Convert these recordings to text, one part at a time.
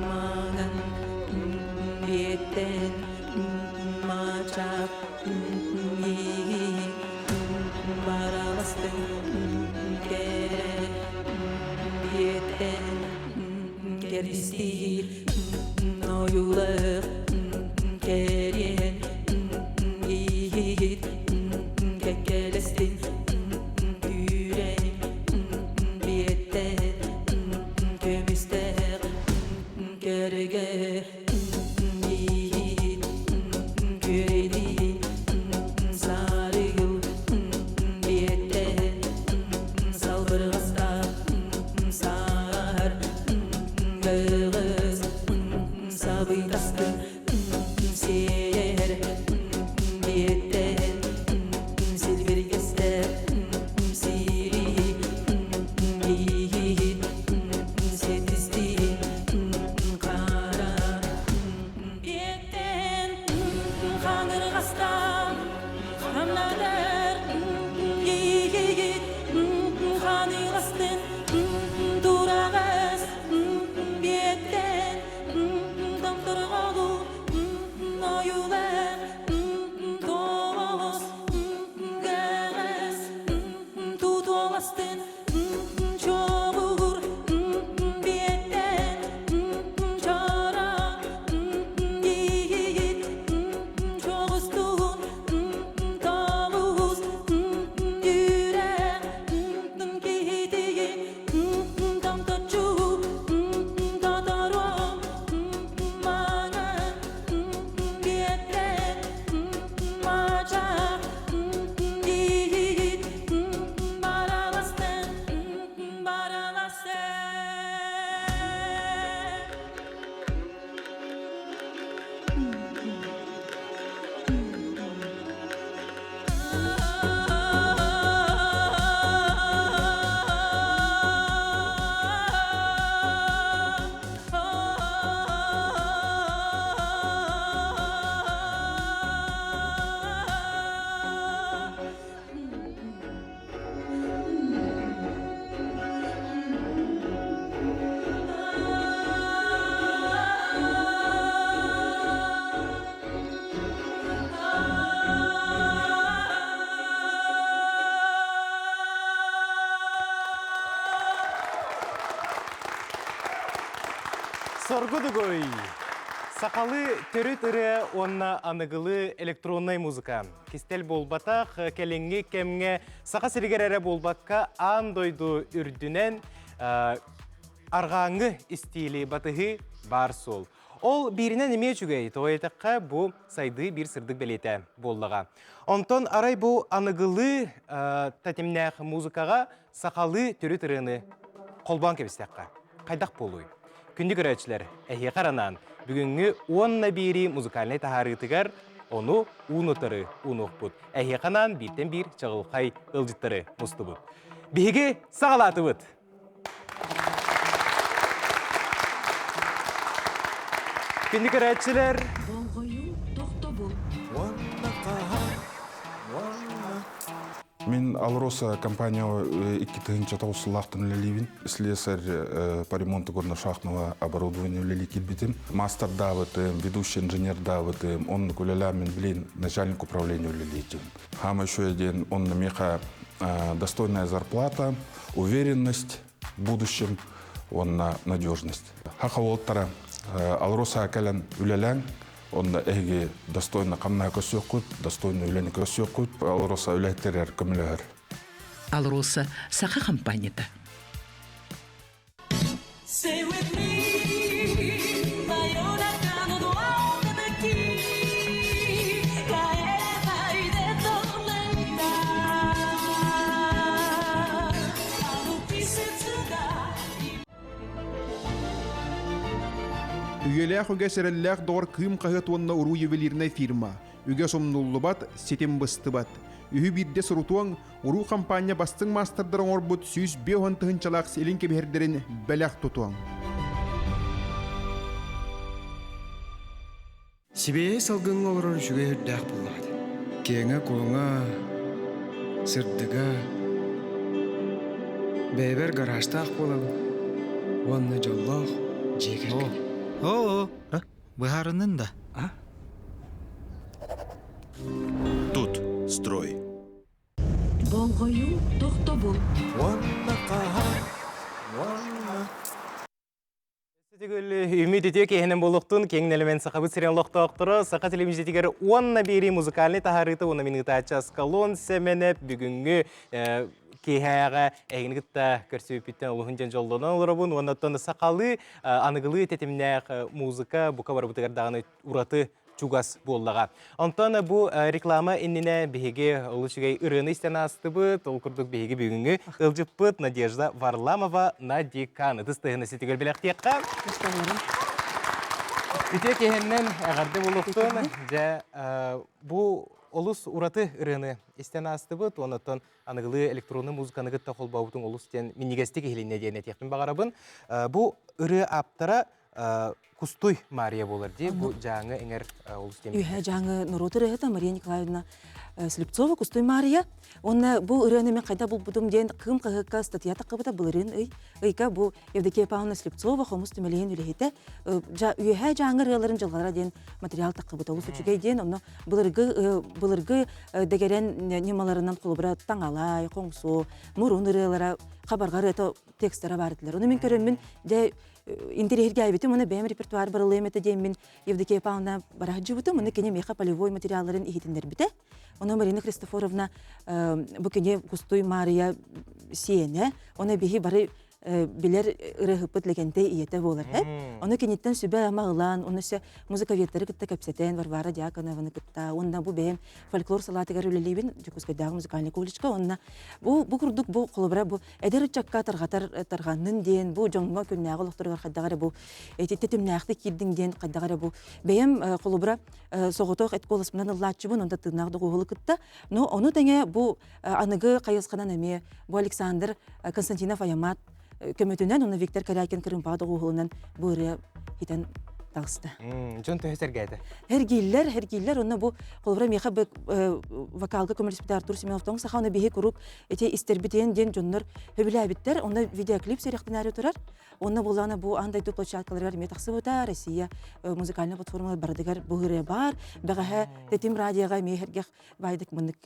Маҥан биэттэн мачаах бараластын кэрэ биэттэн кэристиир ойуулах кэриэн иһит кэккэлэстин күүрэн биэттэн көмүстээх көрүгэ иһит күрэйдиин сарыгыл биэттэн салбырҕастаах саар Кыыс сабыйтастын сиэр биэттэн силбиргэстэр сири иһит сиэттистиин хара биэттэн хаҥырҕастан хамнанар иһит ханыыластын тураҕас биэттэн томторҕолу ойуулар тоҕус гаҕас тутуоластын чоҕур биэттэн чорок иһит чоҕустуун тоҕус үрэх киһитигин томточчу тоторуом маҥан биэттэн мачах иһит бараластын бараластын. Соргу дугуй! Сахалыы төрүт ырыа уонна аныгылыы электроннай музыка. Кистэл буолбатах, кэлиҥҥи кэмҥэ Саха сиригэр эрэ буолбакка, аан дойду үрдүнэн арҕааҥҥы истиили батыһыы баар суол. Ол бииринэн эмиэ үчүгэй, тоҕо диэтэххэ, бу сайдыы биир сырдык бэлиэтэ буоллаҕа. Онтон арай бу аныгылыы тэтимнээх музыкаҕа сахалыы төрүт ырыаны холбоон кэбистэххэ, хайдах буолуой? Күндү көрөөччүлэр, эһиэхэ анаан бүгүҥҥү уонна биэрии музыкальнай таһаарыытыгар ону уун-утары уунуохпут. Эһиэхэ анаан бииртэн биир чаҕылхай ыалдьыттары мустубут. Биһиги саҕалаатыбыт! Күндү көрөөччүлэр! Болҕойуу, тохтобул. Мин Алроса компания 2009 сыллаахтан үлэлиибин. Слесарь по ремонту горношахтного оборудования үлэлии киирбитим. Мастердаабытым, ведущий инженердаабытым, оннук үлэлээммин билин начальник управления үлэлиитим. Хаама еще диэн онно миэхэ достойная зарплата, уверенность в будущем уонна надежность. Хаха уолтара Алроса кэлэн үлэлээн, онно эһиги достойно хамнаһы көрсүөххүт, достойно үлэни көрсүөххүт, Алроса үлэһиттэригэр көмөлөһөр. Алроса саха хампаанньата. Say with me, Үйэлээх үгэс эрэллээх доҕор Кыым хаһыат уонна уруу ювелирнай фирма. Үгэс умнуллубат, ситим быстыбат. Үһү биирдэ сурутуоҥ, уруу хампаанньа бастыҥ маастардар оҥорбут 150 тыһыынчалаах илин кэбиһэрдэрин бэлэх тутуоҥ. Сибиэһэй салгыҥҥа олорор үчүгэй үрдээх буоллаҕа дии. Киэҥэ-куоҥа, сырдыга, бэйэбэр гаражтаах буолабын уонна дьоллоох дьиэ кэргэним. Оо, быһаарыннын да? Тут строй. Болҕойуу тохтобул. Уонна хаһан, уонна Түгөл үмүт үтүө киһинэн буолуохтун киэҥ нэлэмэн Сахабыт сирин олохтоохторо Саха телевизиятигэр уонна биэрии музыкальнай таһаарыыта уонна мин ыытааччы Аскалон Сэмэнэп бүгүҥҥү киэһээҕэ эһигини кытта көрсүбүппүттэн олуһун дьон дьоллонон олоробун уонна оттон сахалыы аныгылыы тэтимнээх музыка бука барыбытыгар даҕаны ураты чугас буоллаҕа. Онтон бу реклама иннинэ биһиги олус үчүгэй ырыаны истэн аастыбыт. Ол курдук биһиги бүгүҥҥү ыалдьыппыт Надежда Варламова Надикан ытыс тыһына ситигэр билэхтиэххэ. Үтүө киһиннэн эҕэрдэ буолуохтун. Дьэ, бу олус ураты ырыаны истэн аастыбыт. Онтон аныгылыы электронный музыканы кытта холбообутуҥ олус диэн минньигэстик иһилиннэ диэн этиэхпин баҕарабын. Бу ырыа ааптара Кустуй Мария буолар дии бу Дьааҥы эҥэр олус диэн Үһэ Дьааҥы норуот ырыаһыта Мария Николаевна Слепцова Кустуй Мария уонна бу ырыаны мен хайда булбутум диэн Кыым хаһыакка статья таххыбыта былырыын ый ыйга бу Евдокия Павловна Слепцова хомус түмэлиһин үлэһитэ Үөһээ Дьааҥы ырыаларын дьылҕалара диэн материал таххыбыта олус үчүгэй диэн онно былыргы былыргы дэгэрэн ньымаларынан холобура таҥалай, хоҥсу, мурун ырыалара хабарҕа ырыата текстара баар этилэр. Ону мин көрөммүн дьэ интэриэһиргээбитим уонна бэйэм репертуар барылыам этэ диэммин Евдокия Павловна бара сылдьыбытым. Уонна кини миэхэ полевой материалларын иһитиннэрбитэ. Онон Марина Христофоровна бу кини Кустуй Маарыйа сиэнэ. Оны биһи бары билэр ырыаһыппыт Лэгэнтэй ийэтэ буолар. Ону киниттэн сүбэ-ама ылан, оны өссө музыковедтары кытта кэпсэтэн, Варвара Дьяконованы кытта, уонна бу бэйэм фольклор салаатыгар үлэлиибин Дьокуускайдааҕы музыкальный колледжка, уонна бу бу курдук бу холобура бу эдэр ыччакка тарҕатар тарҕаннын диэн бу дьоҥҥо күннээҕи олохторугар хайдах эрэ бу эти тэтимнээхтик киирдиҥ диэн хайдах эрэ бу бэйэм холобура соҕотох эт куоласпынан ыллааччыбын онто тыыннаах доҕуһуолу кытта но ону тэҥэ бу аныгы хайысханан эмиэ бу Александр Константинов Аямат көмөтүнэн уонна Виктор Корякин кырыымпаҕа доҕуһуолунан бу ырыа хитэн таҕыста. Дьон төһө сэргээтэ? Эргииллэр, эргииллэр. Онно бу холобура миэхэ вокалга көмөлөспүт Артур Семенов тоҥ саха, оны биһи куруук ити истэрбитин диэн дьоннор сөбүлээбиттэр. Онно видеоклип сэрэхтэнээри турар. Онно буоллаҕына бу аан дойду площадкаларыгар эмиэ тахсыбыта. Россия музыкальнай платформалар барытыгар бу ырыа баар. Бэҕэһээ Тэтим радиоҕа эмиэ сэргэх баайдык маннык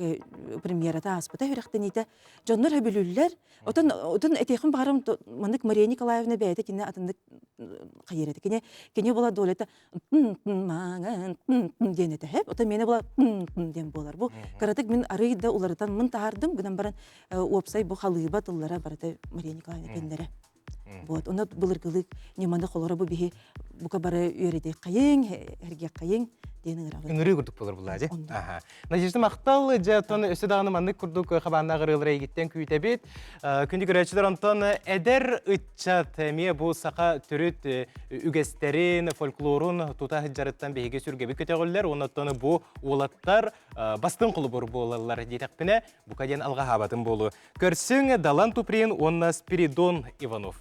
премьерата ааспыта үрэхтэниитэ. Дьоннор сөбүлүүллэр. Отон отон этиэхпин баҕарам маннык Мария Николаевна бэйэтэ кини атыннык хайыр этэ. Кини кини була долета диэн этэ. Отон миэнэ була диэн буолар. Бу кыратык мин арый да уларытан мын таһаардым гынан баран уопсай бу халыыба тыллара барыта Мария Николаевна кэннэрэ. Вот, онно былыргылык ньыманы холоро бу биһи бука бары үөрэтиэххэйиҥ, эргиэххэйиҥ диэн ыҥырабын. Ыҥырыы курдук буолар булаа дии. Аха. Надежда махтал, дьэ оттон өссө даҕаны маннык курдук хабааннаах ырыалары эйигиттэн күүтэбит. Күндү көрөөччүлэр онтон эдэр ыччат эмиэ бу саха төрүт үгэстэрин, фольклорун тута сылдьарыттан биһиги сүргэбит көтөҕүллэр. Оннуттан бу уолаттар бастыҥ холобур буолаллар диэтэхпинэ, бука диэн алҕаһаабатым буолуо. Көрсүҥ Далан Туприн уонна Спиридон Иванов.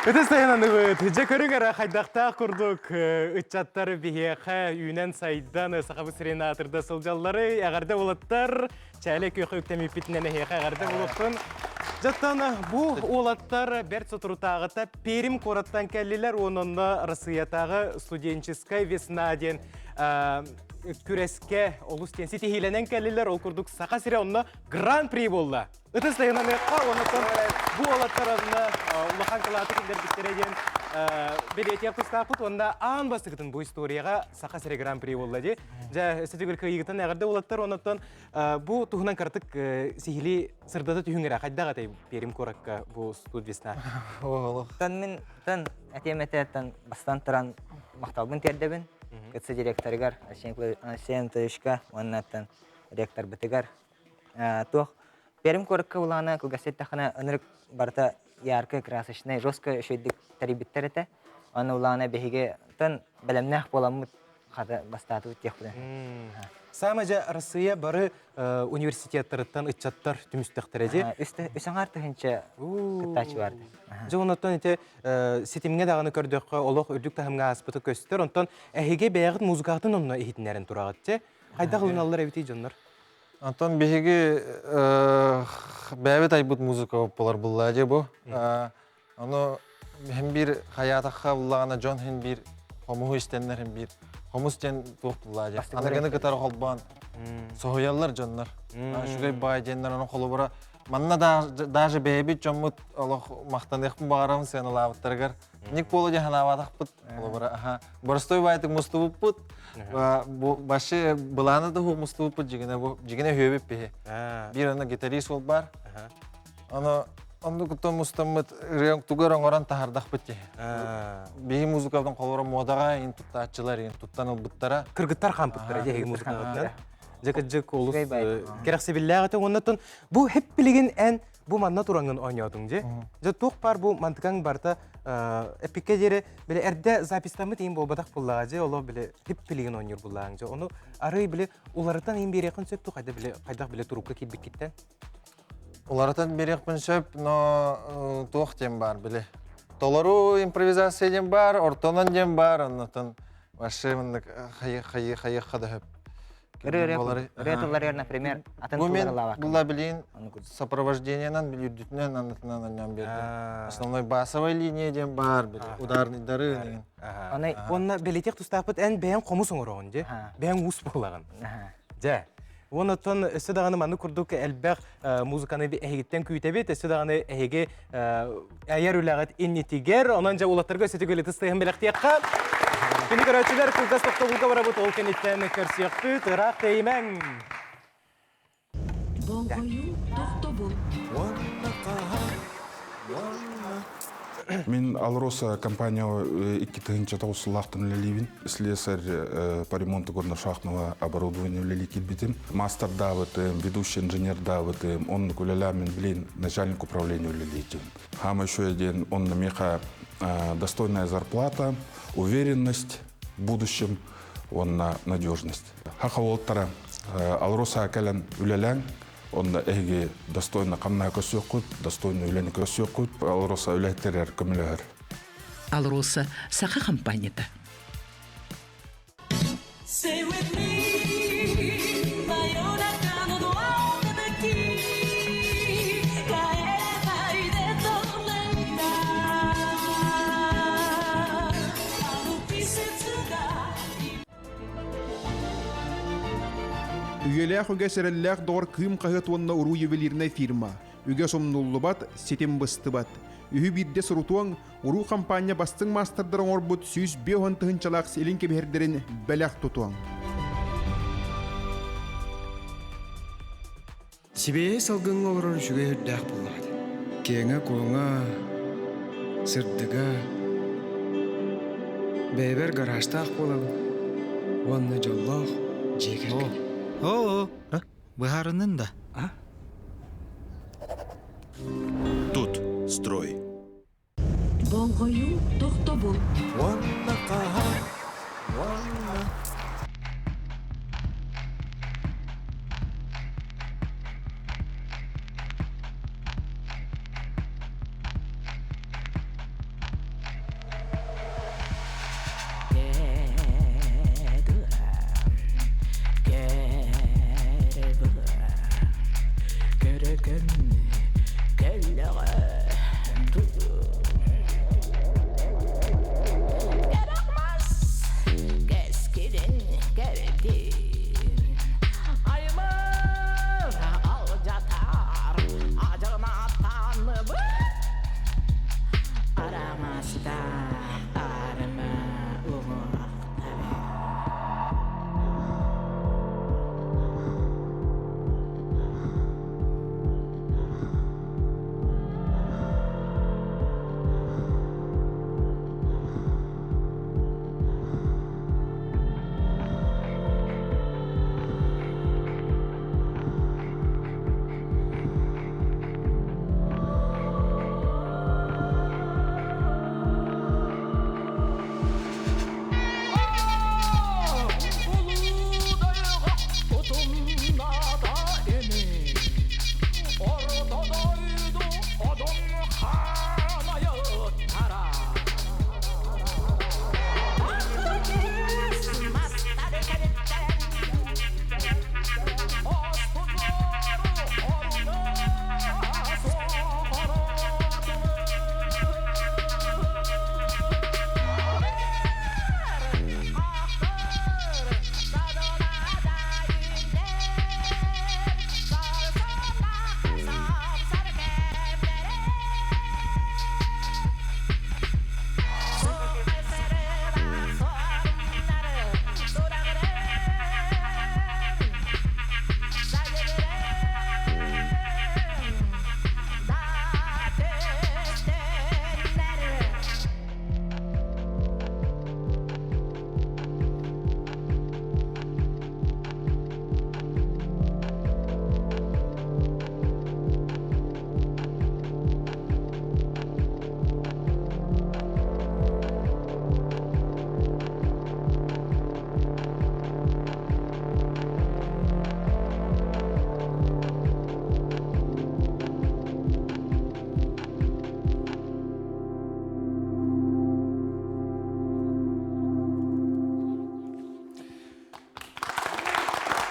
Ытыс тайананыбыт. Дьэ көрүҥ эрэ хайдахтаах курдук ыччаттар биһиэхэ үүнэн-сайдан Сахабыт сирин аатырда сылдьаллары эҕэрдэ уолаттар чээлэ күөхэ үктэмиппитинэн эһиэхэ эҕэрдэ буолуохтун. Дьоттон бу уолаттар бэрт соторутааҕыта Пермь куораттан кэллилэр уонна онно Россиятааҕы студенческай весна диэн күрэскэ олус диэн ситиһиилэнэн кэллилэр. Ол курдук Саха сирэ онно гран-при буолла. Ытыс тайананыахха уонна бу уолаттар онно улахан кылааты киллэрбиттэрэ диэн бэлиэтиэх тустаахпыт уонна аан бастакытын бу историяҕа Саха сирэ гран-при буолла дии. Дьэ, өссө төгүл кыайыыгытын эҕэрдэ уолаттар оннуттан бу туһунан кыратык сиһилии сырдата түһүҥ эрэ хайдах этэй Пермь куоракка бу студ весна? Тан мин тан этиэм этэ бастан туран махталбын тиэрдэбин. КЦ директорыгар Алексей Анатольевичка уонна ректорбытыгар туох Пермь куоракка улаана кылгас эттэххинэ ынырык барыта яркай, красочнай, жестко үчүгэйдик тэрийбиттэр этэ. Аны улаана биһиги тан бэлэмнээх буоламмыт хата бастаатыбыт диэхпинэ. Саамай дьэ Россия бары университеттарыттан ыччаттар түмүстэхтэрэ дии. Үс аҥаар тыһыынча кыттааччы баар. Дьэ оннуттан ити ситимҥэ даҕаны көрдөххө олох үрдүк таһымҥа ааспыта көстөр. Онтон эһиги бэйэҕит музыкаҕытын онно иһитиннэрэн тураҕыт дьэ. Хайдах ылыналлар эбитий дьоннор? Онтон биһиги бэйэбит айбыт музыка буолар булла дьэ бу. Ону хин биир хайаатахха буллаҕына дьон хин биир хомуһу истэннэр хин биир хомус диэн туох буллаа дьэ. Аныгыны кытары холбоон соһуйаллар дьоннор. Үчүгэй баай диэннэр ону холобура манна даже бэйэбит дьоммут олох махтаныахпын баҕарабын сыаналаабыттарыгар Ник Поло дьэ санаабатахпыт холобура аха боростой баайтык мустубуппут башы былааны да мустубуппут дьигинэ бу дьигинэ үһүөбүт биһи биир аны гитарист ол бар аны онну куттан мустаммыт ырыаҥ тугар оҥорон таһардахпыт дии биһи музыкабытын холобура модаҕа ин туттааччылар ин туттан ылбыттара кыргыттар хаампыттара дии эһиги музыкаҕытынан дьэ кырдьык олус кэрэхсэбиллээх этэ уонна бу хеп билигин эн Бу манна тураҥҥын оонньоотуҥ дии. Дьэ туох баар бу мантыкаҥ барыта эпиккэ диэри били эрдэ записьтаммыт иин буолбатах буоллаҕа дьэ олох били хип билигин оонньуур буоллааҥ дьэ ону арый били уларытан иин биэриэххин сөп ту хайда били хайдах били турукка киирбиккиттэн Уларытан биэриэхпин сөп, но туох диэн баар били. Толору импровизация диэн баар, ортонон диэн баар, оннотон вообще маннык хайы хайы хайыахха да сөп. Ырыа тылларыгар, например, атын тыллары лаабаккын. Була билин сопровождениенан билүүрдүтүнэн аннытынан анньан бердим. Основной басовая линия диэн баар били ударныйдары деген. Аны уонна бэлитиэх тустаахпыт эн бэйэҥ хомус оҥороҕун дии. Бэйэҥ уус буолаҕын. Дьэ. Уонна өссө даҕаны маннык курдук элбэх музыканы эһигиттэн күүтэбит, өссө даҕаны эһиги айар үлэҕит иннитигэр, онон дьэ улаттарга өссө төгүл ытыс тыаһын бэлэхтиэххэ. Күнү көрөөччүлэр кылгас тохтобулга барабыт, ол кэнниттэн көрсүөхпүт, ыраах тэйимэҥ! Болҕойуу тохтобул. Уонна хаһан, уонна Мин Алроса компанияҕа 2009 сыллаахтан үлэлиибин. Слесарь по ремонту горношахтного оборудования үлэлии киирбитим. Мастердаабытым, ведущий инженердаабытым, оннук үлэлээммин билин начальник управления үлэлиитим. Хаама еще диэн онно миэхэ достойная зарплата, уверенность в будущем уонна надежность. Хаха уолтара Алроса кэлэн үлэлээн Онно эһиги достойно хамнаһы көрсүөххүт, достойно үлэни көрсүөххүт. Алроса үлэһиттэригэр көмөлөһөр. Алроса саха хампаанньата. Say with me, Үйэлээх үгэс эрэллээх доҕор Кыым хаһыат уонна уруу ювелирнай фирма. Үгэс умнуллубат, ситим быстыбат. Үһү биирдэ сурутуоҥ, уруу хампаанньа бастыҥ маастардара оҥорбут 150 тыһыынчалаах илин кэбиһэрдэрин бэлэх тутуоҥ. Сибиэһэй салгыҥҥа олорор үчүгэй үрдээх буоллаҕа дии. Киэҥэ-куоҥа, сырдыга, бэйэбэр гаражтаах буолабын уонна дьоллоох дьиэ кэргэним. Оо, быһаарыннын да? Тут строй. Болҕойуу тохтобул. Уонна хаһан, уонна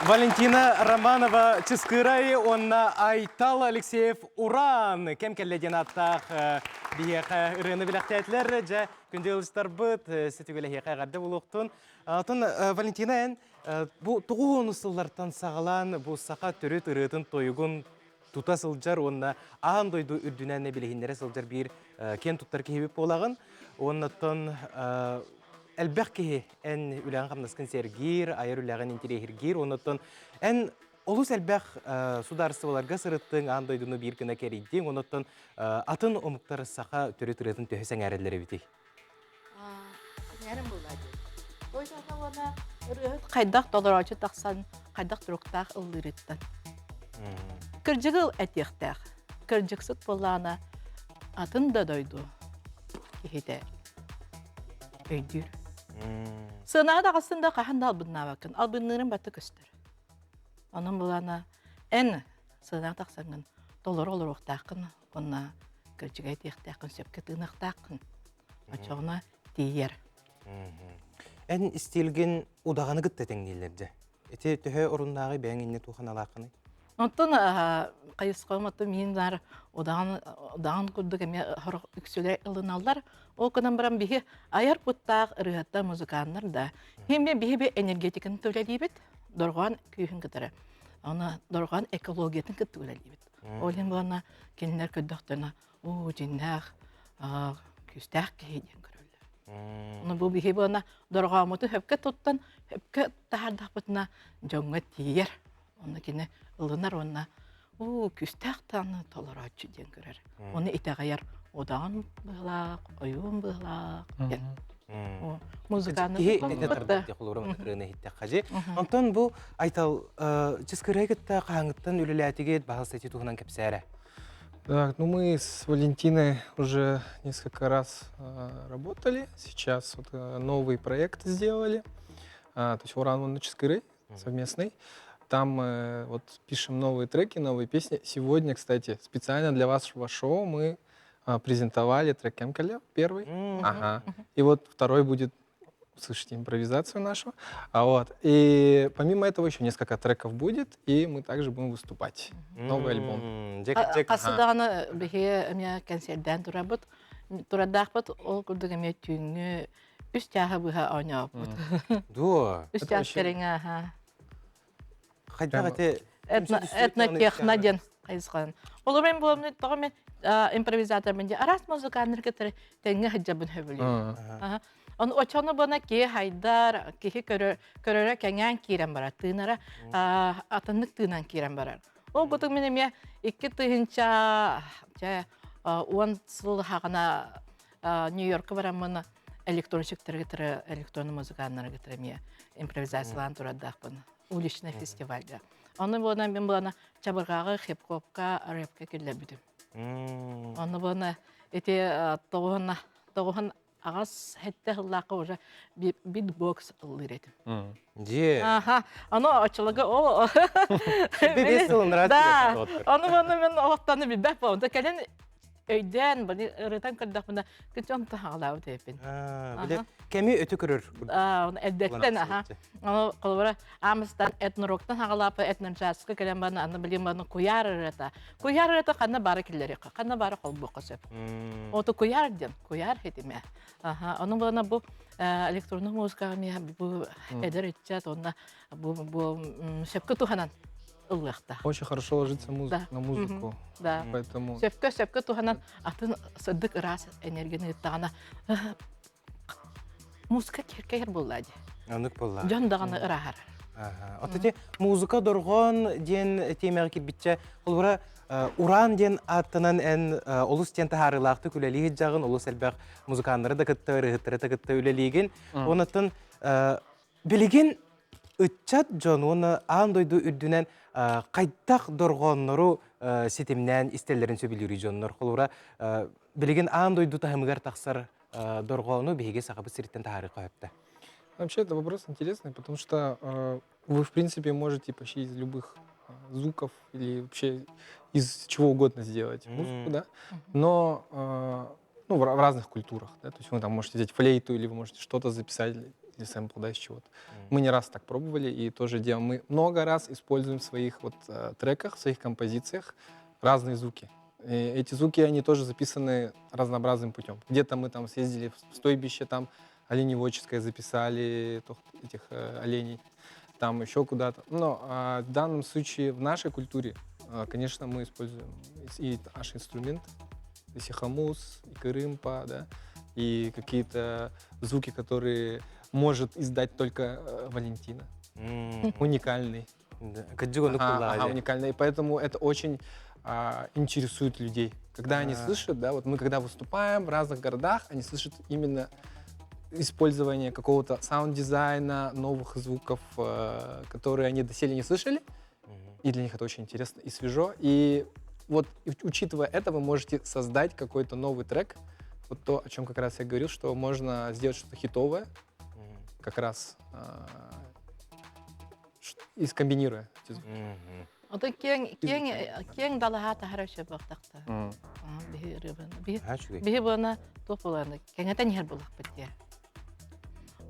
Валентина Романова Чыскыырай уонна Айтал Алексеев Уран кэм кэллэ диэн ааттаах биһиэхэ ырыаны билэхтээтилэр. Дьэ, күндү ыалдьыттарбыт, сүтүгүлэһиэхэ эҕэрдэ буолуохтун. Оттон Валентина эн бу тоҕус сыллартан саҕалаан бу саха төрүт ырыатын тойугун тута сылдьар уонна аан дойду үрдүнэн билиһиннэрэ сылдьар биир киэн туттар киһибит буолаҕын. Уоннаттан элбэх киһи эн үлэҕин-хамнаскын сэргиир, айар үлэҕин интириэһиргиир. Оннуттан эн олус элбэх судаарыстыбаларга сырыттыҥ, аан дойдуну биир гына кэрийдиҥ. Оннуттан атын омуктар саха төрүт ырыатын төһө сэҥээрэллэр эбитий? Сэҥээрэн буоллаа дии. Той уонна ырыаһыт хайдах толороочу тахсан, хайдах туруктаах ыллыырыттан. Кырдьыгы этиэхтээх. Кырдьыксыт буоллаҕына атын да дойду киһитэ өйдүүр. Сыанаҕа таҕыстын да хаһан да албыннаабаккын. Албынныырын батта көстөр. Онон булана эн сыанаҕа тахсаҥҥын толору олоруохтааххын уонна кырдьыга этиэхтээххин, сөпкө тыыныахтааххын. Оччоҕуна тиийэр. Эн истиилгин удаҕаны кытта тэҥнииллэр дьэ. Ити төһө оруннааҕый бэйэҥ инньэ туоханалааххыный? Онтон хайысхам оттон миин баар удаҕан удаҕан курдук эмиэ сорох үксүлэр ылыналлар. Ол гынан баран биһи айар куттаах ырыаһыттар, музыканнар да эмиэ биһи би энергетиканы үлэлиибит, дорҕоон күүһүн кытары. Аны дорҕоон экологиятын кытта үлэлиибит. Ол иһин буолна кинилэр көрдөхтөрүнэ оо дьиҥнээх күүстээх киһи диэн көрөллөр. Ону бу биһи буолна дорҕооммутун сөпкө туттан, сөпкө таһаардахпытына дьоҥҥо тиийэр. Онно кини ылынар уонна уу күүстээх даҕаны толорооччу диэн көрөр. Ону итэҕэйэр удаҕан быһылаах, ойуун быһылаах диэн. Музыканы Киһи этэ тардар холуурум ырыаны иһиттэххэ дьи. Онтон бу Айтал Чыскырай кытта хаһааҥҥыттан үлэлээтигит баһыл сети туһунан кэпсээрэ. Так, ну мы с Валентиной уже несколько раз работали. Сейчас вот новый проект сделали. То есть Уран Вон Чыскыры совместный. Там мы вот пишем новые треки, новые песни. Сегодня, кстати, специально для вашего шоу мы презентовали трек Кэм кэллэ первый. Ага. И вот второй будет, слышите импровизацию нашу. А вот. И помимо этого еще несколько треков будет, и мы также будем выступать. Новый альбом. Хас даҕаны биһиги эмиэ кэнсиэрдээн турабыт. Турардаахпыт ол курдук эмиэ түүҥҥү үс чааһы быһа оонньообуппут. Дуо? Үс чаас кэриҥэ, аха. Хайдах эти Этнотехно диэн хайысханан. Ол мен буоламны тоҕо мен импровизатормын дии араас музыканнар кытары тэҥҥэ сылдьабын сөбүлүүбүн. Ону очону бана киһи хайдар, киһи көрөрө кэҥээн киирэн барар, тыынара атыннык тыынан киирэн барар. Ол кутук мин эмиэ 2000 чэ 10 сыл хаҕана Нью-Йорка бараммын электронщиктары кытары, электронный музыканнары кытары эмиэ импровизациялаан турардаахпын уличный фестивальга. Ону буолан мин буолана чабырҕааҕы хип-хопка, рэпкэ киллэрбитим. Ону буолана ити тоҕуһун тоҕуһун аҕас сэттэ сыллаахха уже битбокс ыллыыр этим. Дьиэ. Аха, ону оччолорго ол Да, ону ону мен олохтону билбэт буолум. Кэлин өйдөөн бу ырытан көрдөхпүнэ күчү онто хаалаабыт эбиппин. Били кэми өтө көрөр. Аа, эрдэттэн аха. Ону холобура аамыстан этнороктан хагалаапа этноджазка кэлэн баны аны билим баны куйаар ырыата. Куйаар ырыата ханна бары киллэриэххэ, ханна бары холбуохха сөп. Ото куйаар диэн, куйаар хитимэ. Аха, ону буолана бу электронный музыкаҕа миэхэ бу эдэр ыччат уонна бу бу сөпкө туһанан ыллыахтаах. Очень хорошо ложится музыка на музыку. Да. Поэтому... Сөпкө сөпкө туһанан атын сырдык ыраас энергияны ыыттаҕына музыка киэркэйэр буолла дии. Оннук буолла. Дьон даҕаны ырааһар. От ити музыка дорҕоон диэн тиэмэҕэ кирбиччэ, холобура Уран диэн ааттанан эн олус диэн таһаарыылаахтык үлэлии сылдьаҕын, олус элбэх музыканнары да кытта, ырыаһыттары да кытта үлэлиигин. Онуттан билигин ыччат дьон уонна аан дойду үрдүнэн хайдах дорҕооннору ситимнээн истэллэрин сөбүлүүрүй дьоннор. Холобура, билигин аан дойду таһымыгар тахсар дорҕоону биһиги Сахабыт сириттэн таһаарыахха сөптө. Вообще, это вопрос интересный, потому что вы, в принципе, можете почти из любых звуков или вообще из чего угодно сделать музыку, да, но ну, в разных культурах, да, то есть вы там можете взять флейту или вы можете что-то записать. или сэмпл, да, из чего-то. Мы не раз так пробовали и тоже делаем. Мы много раз используем в своих вот треках, в своих композициях разные звуки. И эти звуки, они тоже записаны разнообразным путем. Где-то мы там съездили в стойбище, там оленеводческое записали этих оленей, там еще куда-то. Но в данном случае в нашей культуре, конечно, мы используем и наши инструменты, и хомус, и кырыымпа, да, и какие-то звуки, которые может издать только Валентина. Уникальный. Ага, уникальный. И поэтому это очень интересует людей. Когда они слышат, да, вот мы когда выступаем в разных городах, они слышат именно использование какого-то саунд-дизайна, новых звуков, которые они доселе не слышали. И для них это очень интересно и свежо. И вот учитывая это, вы можете создать какой-то новый трек. Вот то, о чем как раз я говорил, что можно сделать что-то хитовое, как раз и скомбинируя эти звуки. Ото киэҥ киэҥ киэҥ далаһа таһара сөп буолтахта. Биһи ырыабын. Биһи буона туох буоланы кэҥэтэн иһэр буолахпыт диэ.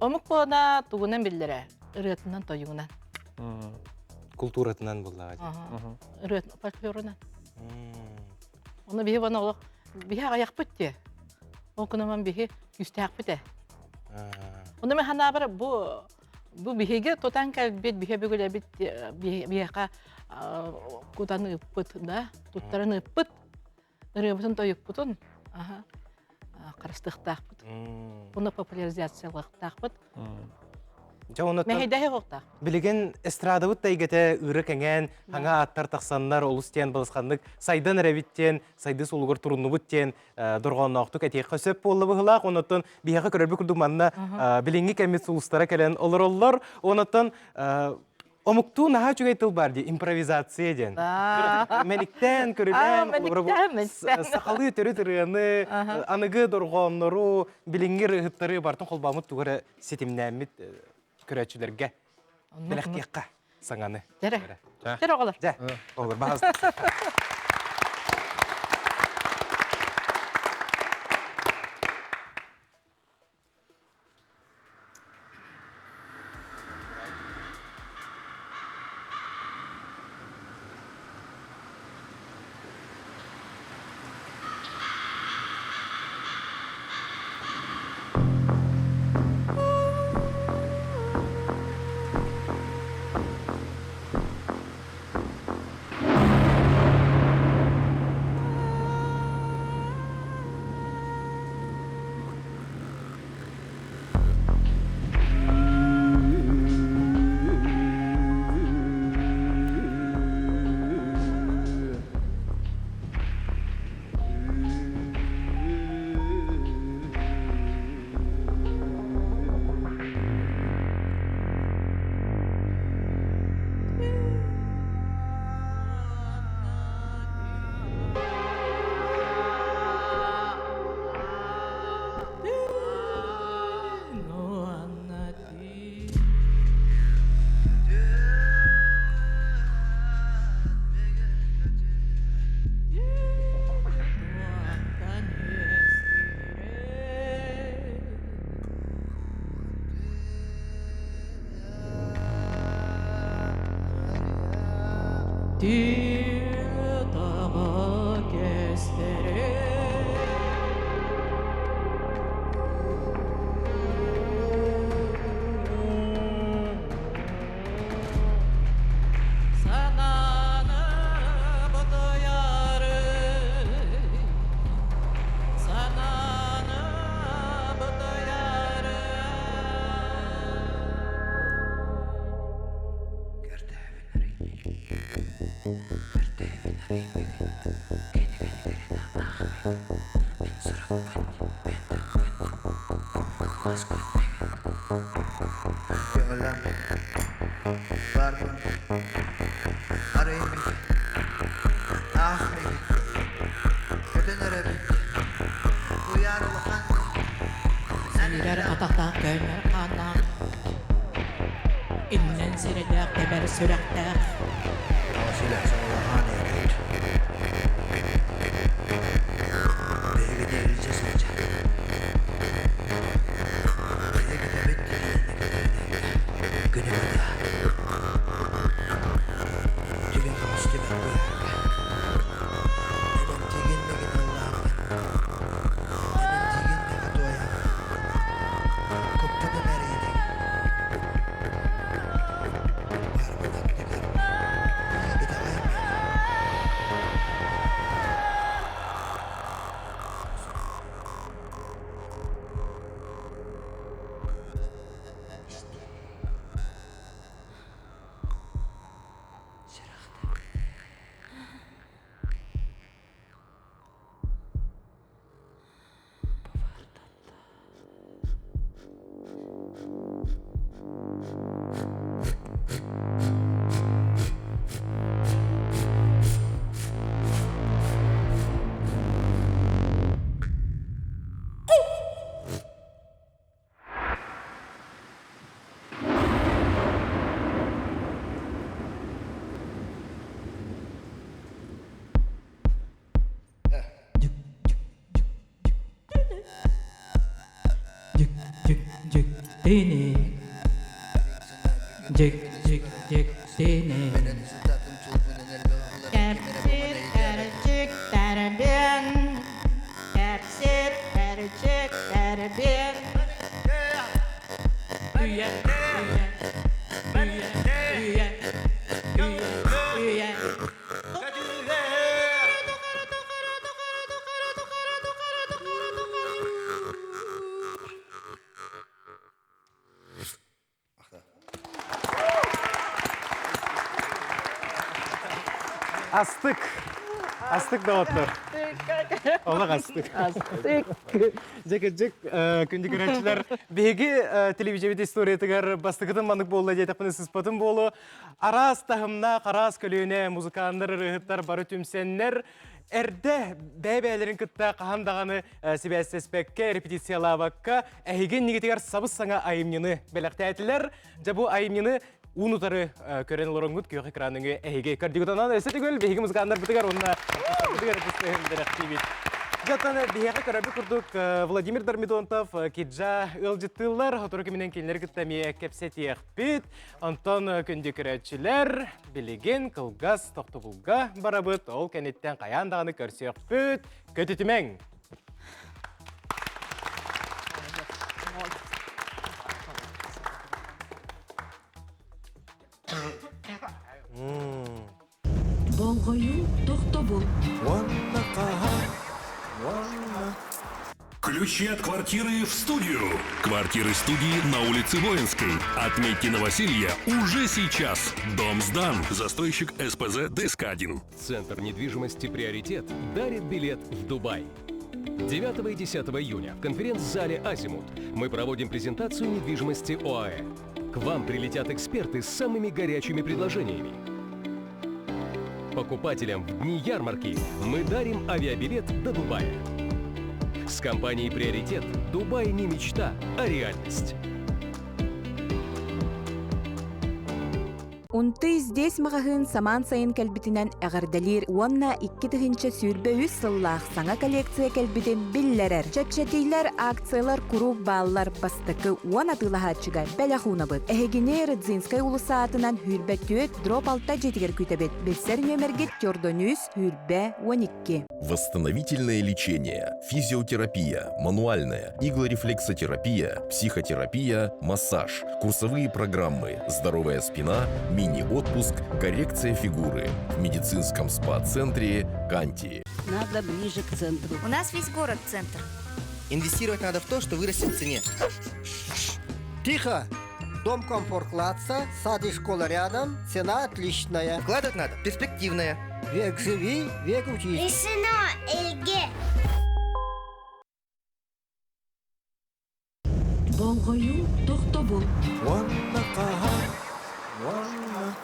Омук буона тугунан биллэрэ ырыатынан тойугунан. Култууратынан буллаҕа. Ырыат фольклорунан. Оны биһи буона олох биһи аҕыйахпыт диэ. Ол кунаман биһи күүстээхпит ээ. Оны мен ханаабар бу биһиги тутан кэлбит биһи бүгүлэбит биһиэхэ кутан ыыппыт да туттаран ыыппыт ырыабытын тойукпутун харыстыахтаахпыт уну популяризациялыахтаахпыт мэһэйдэһи оҕуохтаах. Билигин эстрадабыт тайгэтэ ыыра кэҥээн, хаҥа ааттар тахсаннар олус диэн балысханнык сайдан эрэбит диэн, сайдыы суолугар туруннубут диэн дорҕоонноохтук этиэххэ сөп буолла быһылаах. Оннуттан биһиэхэ көрөрбүт курдук манна билиҥҥи кэммит сулустара кэлэн олороллор. Оннуттан омуктуу наһаа үчүгэй тыл бар дии, импровизация диэн. Мэниктээн, көрүлээн, сахалыы төрүт ырыаны, аныгы дорҕооннору, билиҥҥи ырыаһыттары бартын холбооммут тугу эрэ ситимнээммит көрөөччүлэргэ бэлэхтиэххэ саҥаны. Дьэ, дьэ оҕолор. Дьэ, оҕолор, баһаалыста. Сүүрэр атахтаах көөнньөр хааннаах, иннэн сирэйдээх тэбэр сүрэхтээх. Дьик дьик дьик тини. Дьик дьик дьик тини. Кэпсир кэрчик тэрбиэн. Кэпсир кэрчик тэрбиэн. Үйэ үйэ үйэ үйэ үйэ үйэ. Астык. Астык доҕоттор. Олох астык. Астык. Дьэ кырдьык, күндү көрөөччүлэр, биһиги телевизиябит историятыгар бастакытын маннык буолла диэтэхпинэ сыспатым буолуо. Араас таһымнаах, араас көлүөнэ музыканнар, ырыаһыттар бары түмсэннэр, эрдэ бэйэ-бэйэлэрин кытта хаһан даҕаны сибээстэспэккэ, репетициялаабакка, эһиги иннигитигэр сабыс-саҥа айымньыны бэлэхтээтилэр. Дьэ бу айымньыны уун утары көрөн олороҥҥут күөх экраныҥы эһиги көрдүгүт. Онон өссө төгүл биһиги музыканнарбытыгар уонна оркестрбытыгар бэлэхтиибит. Дьэ, биһиэхэ көрөрбүт курдук Владимир Дормидонтов, Киджа ыалдьыттыыллар. Сотору кэминэн кинилэри кытта эмиэ кэпсэтиэхпит. Онтон күндү көрөөччүлэр, билигин кылгас тохтобулга барабыт. Ол кэнниттэн хайаан даҕаны көрсүөхпүт. Көтүтүмэҥ! Болҕойуу тохтобул. Уонна хаһан, уонна Ключи от квартиры в студию. Квартиры студии на улице Воинской. Отметьте новоселье уже сейчас. Дом сдан. Застройщик СПЗ ДСК-1. Центр недвижимости «Приоритет» дарит билет в Дубай. 9 и 10 июня в конференц-зале «Азимут» мы проводим презентацию недвижимости ОАЭ. К вам прилетят эксперты с самыми горячими предложениями. Покупателям в дни ярмарки мы дарим авиабилет до Дубая. С компанией «Приоритет» Дубай не мечта, а реальность. Унты здесь маҕаһыын самаан сайын кэлбитинэн эҕэрдэлиир уонна 2023 сыллаах саҥа коллекция кэлбитин биллэрэр. Чэпчэтиилэр, акциялар куруук бааллар бастакы уон атыылаһааччыга бэлэх уунабыт. Эһигини Рыдзинскай уулусса аатынан сүүрбэ түөрт дроп алта дьиэтигэр күүтэбит. Билсэр нүөмэргит Тёрдонүүс сүүрбэ 12. Восстановительное лечение, физиотерапия, мануальная, иглорефлексотерапия, психотерапия, массаж, курсовые программы, здоровая спина, мини-отпуск, коррекция фигуры в медицинском спа-центре Канти. Надо ближе к центру. У нас весь город центр. Инвестировать надо в то, что вырастет в цене. Тихо! Дом комфорт класса, сад и школа рядом, цена отличная. Вкладывать надо перспективная. Век живи, век учись. Решено, Элге. Болҕойуу тохтобул. Уонна хаһан, уонна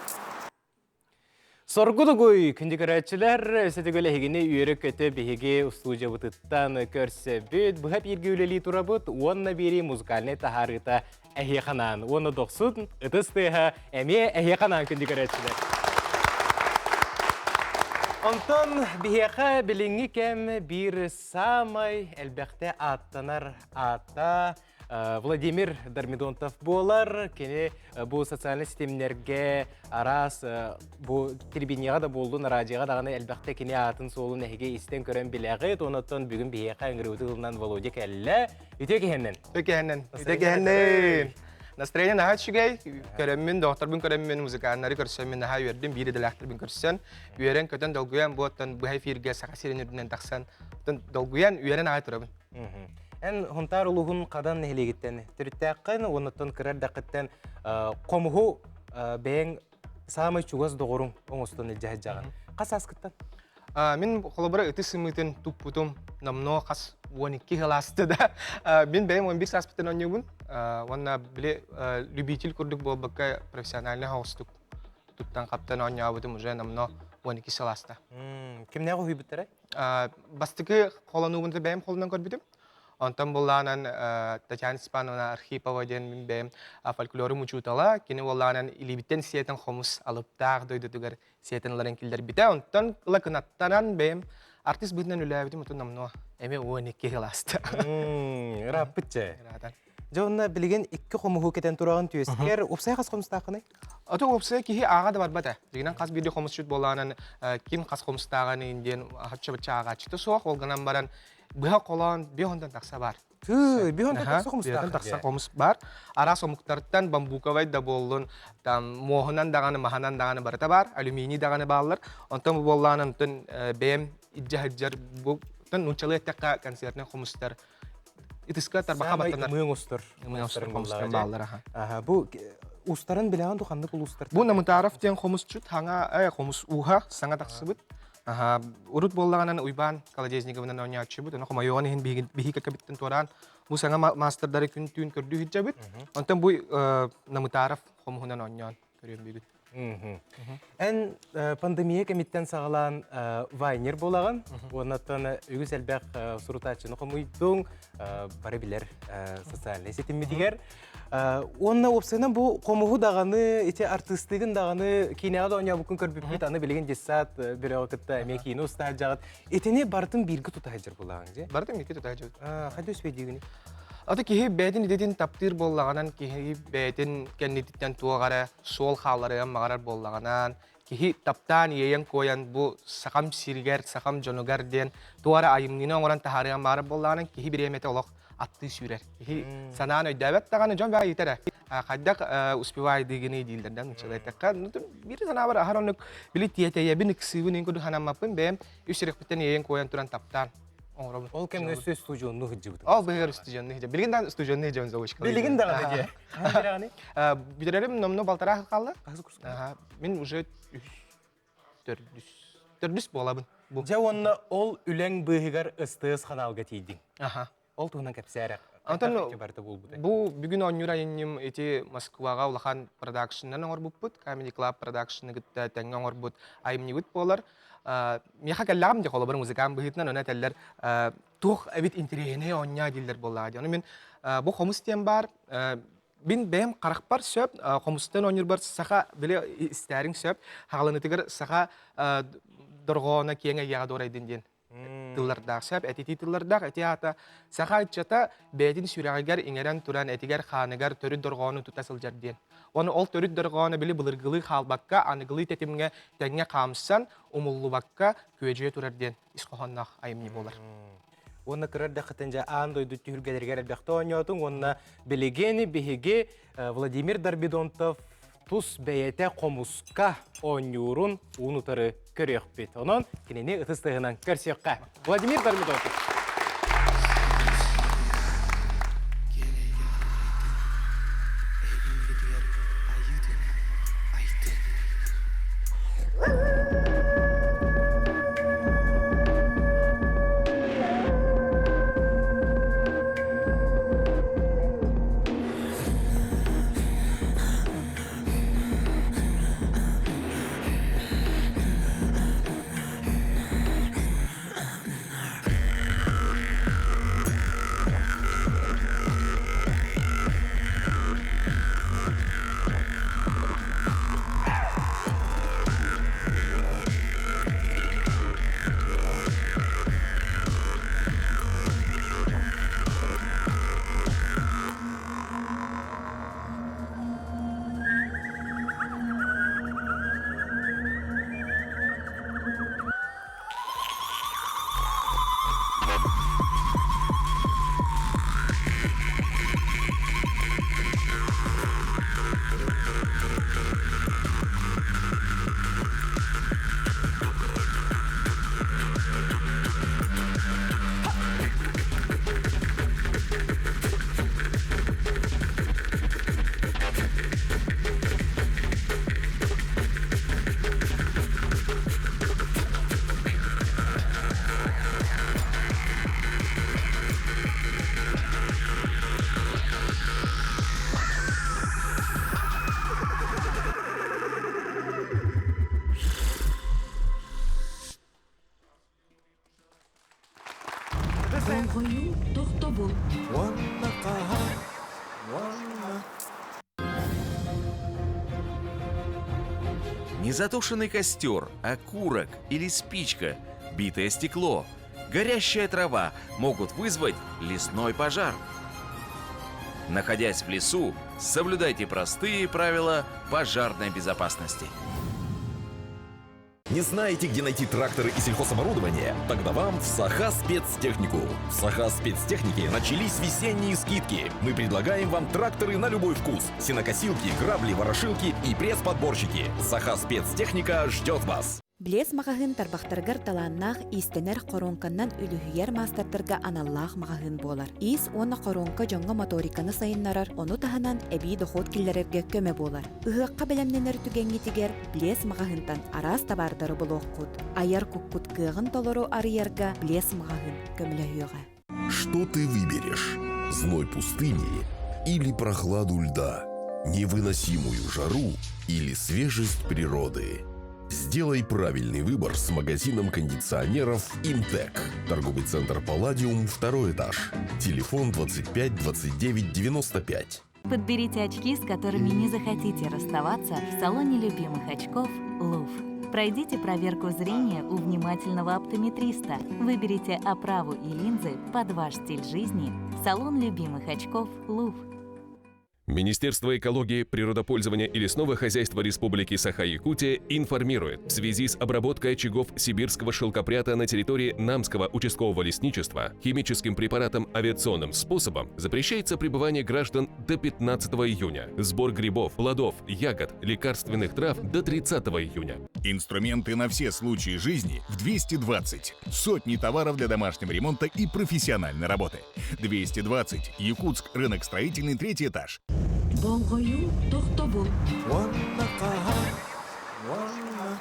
Соргудугуй күндү көрөөччүлэр, өссө эһигини үөрэ-көтө биһиги устуудьабытыттан көрсөбүт, быһа бииргэ үлэлии турабыт уонна биэри музыкальнай таһаарыыта эһиэхэ уонна дохсун ытыс тыаһа эмиэ эһиэхэ анаан күндү көрөөччүлэр. Онтон биһиэхэ билиҥҥи кэм биир саамай элбэхтэ ааттанар аата Владимир Дормидонтов буолар. Кини бу социальнай ситимнэргэ араас бу телевидениеҕа да буоллун, радиоҕа даҕаны элбэхтэ кини аатын-суолун эһиги истэн көрөн билэҕит. Онон бүгүн биһиэхэ ыҥырыыбыт ылынан Володя кэллэ. Үтүө киһиннэн. Үтүө киһиннэн. Үтүө киһиннэн. Настроение наһаа үчүгэй. Көрөммүн, доҕотторбун көрөммүн, музыканнары көрсөммүн наһаа үөрдүм. Биир идэлээхтэрбин көрсөн, үөрэн-көтөн, долгуйан бу оттон быһа эфиргэ Саха сирин үрдүнэн тахсан, оттон долгуйан, үөрэн аҕай турабын. Эн Хонтаар улууһун Хадан нэһилиэгиттэн төрүттээххин, оннуттан кыра эрдэххиттэн хомуһу бэйэҥ саамай чугас доҕоруҥ оҥостон илдьэ сылдьаҕын. Хас ааскыттан? Мин холобура ытыс сымыытын туппутум номнуо хас 12 сыл ааста да. Мин бэйэм 11 сааспыттан оонньуубун. Уонна били любитель курдук буолбакка профессиональный соҕустук туттан-хаптан оонньообутум уже номнуо 12 сыл ааста. Кимнээх уһуйбуттара? Бастакы холонуубун бэйэм холонон көрбүтүм. Онтон буллаанан Татьяна Степановна Архипова диэн мин бэйэм фольклорум учуутала, кини буоллаанан илиибиттэн сиэтэн хомус алыптаах дойдутугар сиэтэн ыларын киллэрбитэ. Онтон ыла кынаттанан бэйэм Артист быһыытынан үлэлээбитим отун номнуо эмиэ 12 сыл ааста. Ырааппыт чэ. Дьэ онно билигин икки хомуһу кэтэн тураҕын түөскэр уопсай хас хомустааххыный? Ото уопсай киһи ааҕа да барбат ээ. Дьиҥинэн хас биирдии хомусчут буоллаҕынан ким хас хомустааҕын диэн хачча-бачча ааҕааччыта суох. Ол гынан баран быһа холоон биэс тахса баар. Тыы, биэс тахса хомустаах. тахса хомус баар. Араас омуктартан бамбуковай да буоллун, там муоһунан даҕаны, маһынан даҕаны барыта баар, алюминий даҕаны бааллар. Онтон бу буоллаҕына онтон бэйэм илдьэ сылдьар бу нууччалыы эттэххэ концертнай хомустар ытыска тарбаха баттанар. Ымыаҥ устар. Ымыаҥ устар хомустар бааллар аха. Аха, бу устарын билэҕин ду ханнык улуустар? Бу Намытаров диэн хомусчут хаҥа хомус ууһа саҥа тахсыбыт. Аха, урут буоллаҕынан Уйбаан Колодезниковынан оонньооччубут, ону хомойуоҕун иһин биһиги кэккэбиттэн туораан бу саҥа маастардары күн-түүн көрдүү сылдьабыт. Онтон бу Намытаров хомуһунан оонньоон көрүөм бүгүн. Эн пандемия кэмиттэн саҕалаан вайнер буолаҕын, уоннаттан үгүс элбэх сурутааччыны хомуйдуҥ, бары билэр социальнай ситиммитигэр. Уонна уопсайынан бу хомуһу даҕаны, ити артыыстыгын даҕаны киинэҕэ да оонньообуккун көрбүппүт, аны билигин детсад бөрөҕө кытта эмиэ киинэ устаат дьаҕыт. Итини барытын бииргэ тута сылдьар буолаҕыҥ дии? Барытын бииргэ тута сылдьабыт. Хайда үспэйдиигиний? Аты киһи бэйэтин идэтин таптыыр буоллаҕынан, киһи бэйэтин кэннититтэн туох эрэ суол хаалларыан баҕарар буоллаҕынан, киһи таптаан иэйэн-куойан бу сахам сиригэр, сахам дьонугар диэн туох эрэ айымньыны оҥорон таһаарыан баҕарар буоллаҕынан, киһи бириэмэтэ олох аттыы сүүрэр. Киһи санаан өйдөөбөт даҕаны дьон баа ыйытар ээ. Хайдах успевайдыгыный дииллэр да нууччалыы эттэххэ. Биир санаабар аһар оннук били тиэтэйэбин, ыксыыбын, ин курдук санаммаппын бэйэм үс сүрэхпиттэн иэйэн-куойан туран таптаан оҥоробун. Ол кэмҥэ өссө устудьуоннуу сылдьыбытым. Ол быһыгар устудьуоннуу сылдьа. Билигин да устудьуоннуу сылдьабын заочка. Билигин даҕаны дьэ. Бүтэрэрим номно балтараа сыл хаалла. Хаһыс курс? Мин уже төрдүс. Төрдүс буолабын. Дьэ уонна ол үлэҥ быыһыгар СТС ханаалга тиийдиҥ. Аха. Ол туһунан кэпсээ Антон бу бүгүн оонньуур айымньым ити Москваҕа улахан продакшнынан оҥорбуппут, Comedy Club продакшны кытта тэҥҥэ оҥорбут айымньыбыт буолар. Миэхэ кэллэҕим дии холобур музыкант быһыытынан ону этэллэр туох эбит интэриэһинэй оонньоо дииллэр буоллаҕа дии. Ону мин бу хомус диэн баар мин бэйэм харахпар сөп хомустан оонньуурбар саха били истээриҥ сөп хаҕаланытыгар саха дорҕооно киэҥ эйгэҕэ дуорайдын диэн тыллардаах сөп этитии тыллардаах эти аата саха ыччата бэйэтин сүрэҕигэр иҥэрэн туран этигэр хааныгар төрүт дорҕоону тута сылдьар диэн Оны ол төрүт дорҕооно били былыргылыы хаалбакка аныгылыы тэтимҥэ тэҥҥэ хаамсан умуллубакка күөдьүйэ турар диэн ис хоһоонноох айымньы буолар. Уонна кыра эрдэххитин дьэ аан дойду түһүлгэлэригэр элбэхтэ оонньоотуҥ уонна билигин биһиги Владимир Дорбидонтов тус бэйэтэ хомуска оонньуурун уун-утары көрүөхпүт. Онон кинини ытыс тыаһынан көрсүөххэ. Владимир Дормидонтов. Болҕойуу тохтобул. Уонна хаһан, уонна Не затушенный костер, окурок или спичка. Битое стекло, горящая трава могут вызвать лесной пожар. Находясь в лесу, соблюдайте простые правила пожарной безопасности. Не знаете, где найти тракторы и сельхозоборудование? Тогда вам в Саха спецтехнику. В Саха спецтехнике начались весенние скидки. Мы предлагаем вам тракторы на любой вкус. Сенокосилки, грабли, ворошилки и пресс-подборщики. Саха спецтехника ждет вас. Блес маҕаһыын тарбахтарыгар талааннаах иистэнэр хоруоҥканнан үлүһүйэр маастардарга аналлаах маҕаһыын буолар. Иис уонна хоруоҥка дьоҥҥо моториканы сайыннарар, ону таһынан эбии дохуот киллэрэргэ көмө буолар. Ыһыахха бэлэмнэнэр түгэҥҥитигэр Блес маҕаһыынтан араас табаардары булуоххут. Айар куккут кыаҕын толору арыйарга Блес маҕаһыын көмөлөһүөҕэ. Что ты выберешь? Зной пустыни или прохладу льда? Невыносимую жару или свежесть природы? Сделай правильный выбор с магазином кондиционеров «Имтек». Торговый центр «Палладиум», второй этаж. Телефон 25 29 95. Подберите очки, с которыми не захотите расставаться в салоне любимых очков «Луф». Пройдите проверку зрения у внимательного оптометриста. Выберите оправу и линзы под ваш стиль жизни. Салон любимых очков «Луф». Министерство экологии, природопользования и лесного хозяйства Республики Саха-Якутия информирует, в связи с обработкой очагов сибирского шелкопряда на территории Намского участкового лесничества химическим препаратом авиационным способом запрещается пребывание граждан до 15 июня, сбор грибов, плодов, ягод, лекарственных трав до 30 июня. Инструменты на все случаи жизни в 220. Сотни товаров для домашнего ремонта и профессиональной работы. 220. Якутск. Рынок строительный, третий этаж. Болҕойуу тохтобул. Уонна хаһан, уонна